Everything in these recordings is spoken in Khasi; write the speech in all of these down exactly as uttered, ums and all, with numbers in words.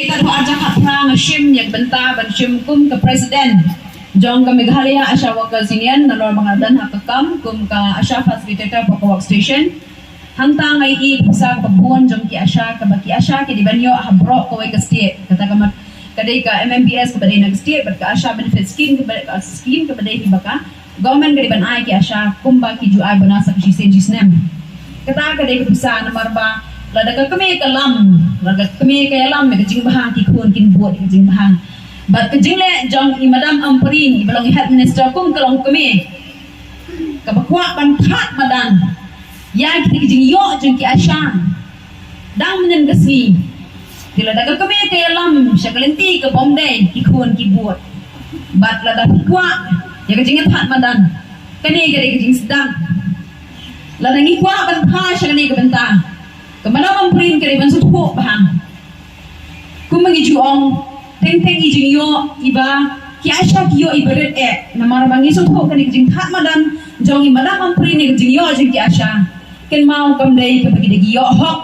Kat ha arja khat phra nga shim ïa ka bynta ban shim kum ka president jong ka Meghalaya ASHA Workers Union, nalor ba nga don ha ka kam kum ka ASHA facilitator for ka workstation. Hangta nga ïohi ka pisa kaba bun jong ki ASHA kaba ki ASHA ki dei ban ïoh ha baroh kawei ka state. Kata ka mat ka dei ka MMBS kaba dei na ka state bad ka ASHA benefit scheme kaba, scheme kaba dei hi ba ka government ka dei ban ai ki ASHA kumba ki ju ai bonus ha ka shisien shisnem. Kata ka dei ka pisa namar ba lada ka kmie ka lam, lada ka kmie ka ïalam ïa ka jingbha, ki khun kin bud ïa ka jingbha. Bad ka jingleh jong i Madam Ampareen iba long i health minister kum ka longkmie kaba kwah ban thad madan ïa kita ki jingïoh jong ki ASHA. Dang mynnin ka sngi, te lada ka kmie ka ïalam sha ka lynti ka bym dei, ki khun ki bud. Bad lada phi kwah ïa ka jingïathad madan, kane ka dei ka jingsdang. Lada ngi kwah ban phai sha kane ka bynta, ka Madam Ampareen ka dei ban sngewthuh bha. Kumba ngi ju ong, teng teng i jingïoh iba ki ASHA ki ïoh iba rit eh, namar ba ngi sngewthuh kane ka jingthad madan jong i Madam Ampareen ne ka jingïoh jong ki ASHA. Kynmaw kam dei kaba ki dei ki ïoh hok.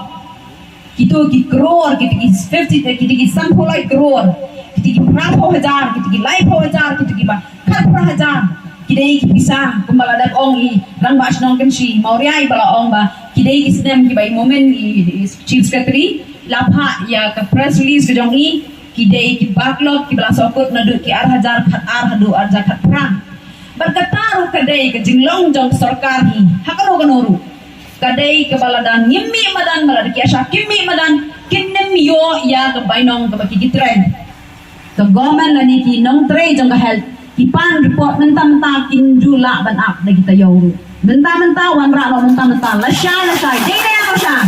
Kito ki crore, kito ki fifty, kito ki sanphew lai crore, kito ki phraphew hajar, kito ki laiphew hajar, kito ki ba khatphra hajar. Ki dei ki pisa kumba la dep ong i rangbah shnong Kynshi Mawria iba la ong ba ki dei ki snem kiba i Momin i, i Chief Secretary la phah ïa ka press release ka jong i, ki dei ki backlog kiba la sokut naduh ki ar hajar khat ar haduh ar hajar khat phra. Bad kata ruh ka dei ka jinglong jong ka sorkar hi ha kano kano ruh. Ka dei kaba lada ngim mih madan, ba lada ki ASHA kim mih madan, kin nym ïoh ïa ka bainong kaba ki ki trei. Ka government lane ki nongtrei jong ka health ki pan report mynta mynta, kin ju lah ban ap da kita ïew ruh. Mynta mynta, wanrah noh mynta mynta, lashai lashai, dei ne em lashai.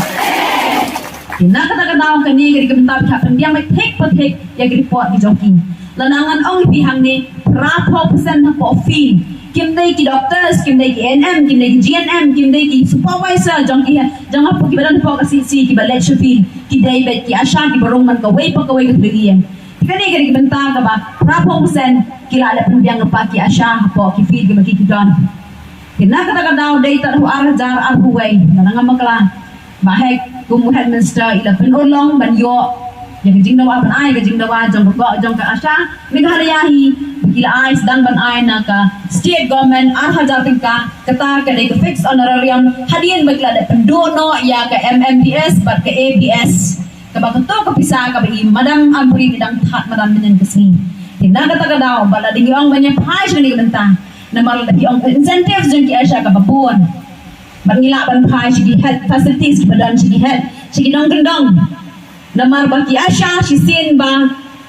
Te na kata ka daw kane ka dei ka bynta ba ki hap pynbiang beit thik pa thik ïa ka report ki jong ki. Lada ngan ong ïa phi hangne, phraphew percent hapoh field, kim dei ki doctors, kim dei ki ANM, kim dei ki GNM, kim dei ki supervisor jong ki, jong hapoh kiba don hapoh ka CHC kiba leit sha field, ki dei beit ki ASHA kiba rung man kawei pa kawei ka thliew ïing. Te kane ka dei ka bynta kaba phraphew percent ki la leh pynbiang lypa ki ASHA hapoh ki field kiba ki ki don. Te na kata ka daw dei tad ha u ar hajar arphew wei, lada ngam bakla, Bah Hek kum u head minister i la pynurlong ban ïoh ïa ka jingdawa, ban ai ka jingdawa jong ka, jong ka ASHA Meghalaya hi, ba ki la ai sdang ban ai na ka state government ar hajar tyngka. Kata ka dei ka fixed honorarium hadien ba ki la dep pynduh noh ïa ka MMDS bad ka ABS. Kaba kato ka pisa kaba i Madam Ampareen i dang thad madan mynnin ka sngi. Te na kata ka daw ba lada ngi ong ban ïa phai sha kane ka bynta, namar lada ngi ong incentives jong ki ASHA kaba bun, ba ngi lah ban phai sha ki health facilities kiba don sha ki health, sha ki nongkyndong. Namar ba ki ASHA shisien ba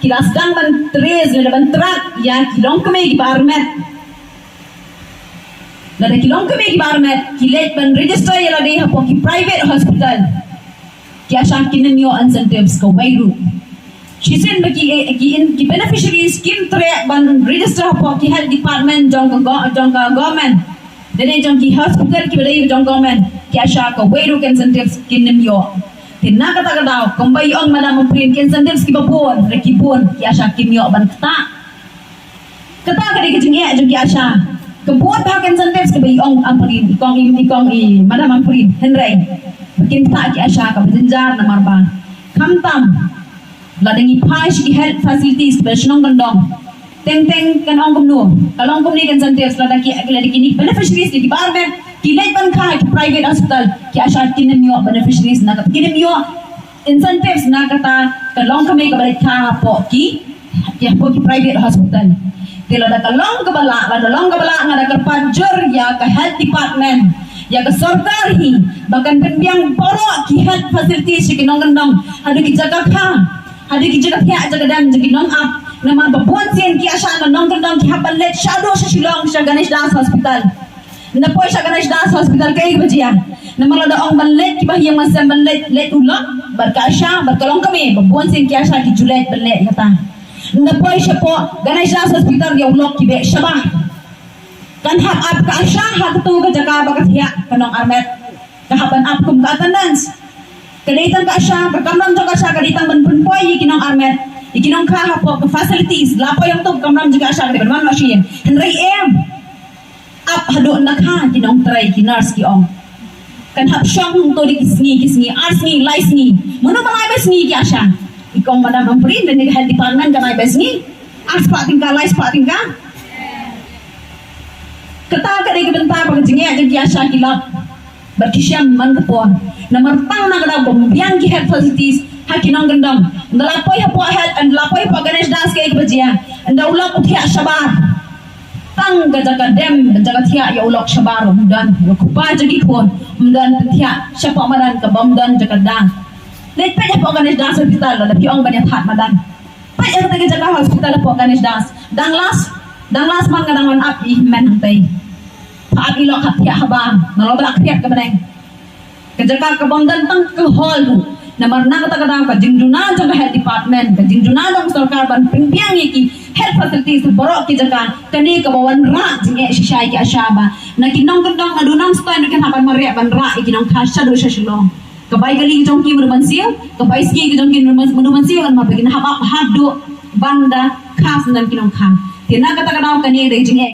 ki la sdang ban trace lane ban track ïa ki longkmie kiba armet. Lada ki longkmie kiba armet ki leit ban register ïa lade hapoh ki private hospital, ki ASHA kin nym ïoh incentives kawei ruh. Shisien ba ki, ki, ki beneficiaries kim treh ban register hapoh ki health department jong ka go-, jong ka government, lane jong ki hospital kiba dei jong government, ki ASHA kawei ruh ka incentives kin nym ïoh. Te na kata ka daw kumba i ong Madam Ampareen, ki incentives kiba bun re ki bun, ki ASHA kim ïoh ban ktah. Kata ka dei ka jingeh jong ki ASHA. Ka bun bha ka incentives kaba i ong Ampareen, i kong i, i kong i Madam Ampareen, hynrei ba kin ktah ki ASHA kaba jynjar namar ba khamtam lada ngi phai sha ki health facilities kiba shnong kyndong, teng teng kan ong kumno, ka long kumne ka incentives, lada ki, lada kine beneficiaries kiba armet ki leit ban kha ha ki private hospital, ki ASHA kin nym ïoh beneficiaries na kata, kin nym ïoh incentives na kata ka longkmie kaba leit kha hapoh ki, ki hapoh ki private hospital. Te lada ka long kaba lah, lada long kaba lah, nga da kyrpad jur ïa ka health department, ïa ka sorkar hi, ba kan pynbiang baroh ki health facilities sha ki nongkyndong, haduh ki jaka kha, haduh ki jaka thiah jaka dem jong ki nongap. Namar ba bun sien ki ASHA na nongkyndong ki hap ban leit shaduh sha Shillong sha Ganesh Das Hospital. Ynda poi sha Ganesh Das Hospital kaei kaba jia? Namar lada ong ban leit kiba ha ïing ha sem ban leit, leit u lok bad ka ASHA bad ka longkmie, ba bun sien ki ASHA ki ju leit ban leit ïa kata. Ynda poi shapoh Ganesh Das Hospital ïa u lok ki beh shabar. Kan hap ap ka ASHA ha kato ka jaka ba ka thiah ka nongarmet. Ka hap ban ap kum ka attendance. Ka dei tang ka ASHA, ka kamram jong ka ASHA ka dei tang ban pynpoi ïa ki nongarmet, ïa ki nongkha hapoh ka facilities. La poi ong to ka kamram jong ka ASHA ka dei ban wan noh sha ïing. Hynrei em. Ap haduh na kha ki nongtrei, ki nurse ki ong. Kan hap shong hangto da ki sngi, ki sngi, ar sngi, lai sngi. Mano ban ai ba sngi ki ASHA? I kong Madam Ampareen, lane ka health department ka nai bad sngi ar spah tyngka, lai spah tyngka. Kata ka dei ka bynta ba ka jingeh jong ki ASHA ki lap bad ki shem man ka por. Namar tang na ka daw ba ym biang ki health facilities ha ki nongkyndong. Ynda la poi hapoh health, ynda la poi hapoh Ganesh Das kaei kaba jia? Ynda u lok u thiah shabar, tang ka jaka dem, ka jaka thiah ïa u lok shabar ym don. Ïa u kpa jong ki khun ym don, thiah shapoh madan kaba ym don jaka da. Leit peit hapoh Ganesh Das Hospital, lada phi ong ban ïa thad madan, peit ïa kata ka jaka hospital hapoh Ganesh Das. Dang las, dang las man nga dang wan ap i hynmen hangtei. Pha ap i lok ha thiah habar, nalor ba la khriat ka bneng. Ka jaka kaba ym don tang ka hall ruh. Namar na kata ka daw ka jingduna jong ka health department, ka jingduna jong sorkar ban pynbiang ïa ki health facilities baroh ki jaka, kane kaba wanrah jingeh shisha ïa ki ASHA ba na ki nongkyndong, naduh Nongstoiñ ruh kin hap ban mareh ban rah ïa ki nongkha shaduh sha Shillong. Ka bai kali ka jong ki Mawryngkneng, ka bai sngi ka jong ki Mawryngkneng, namar ba kin hap ap haduh ban da kha syndon ki nongkha. Te na kata ka daw kane ka dei jingeh.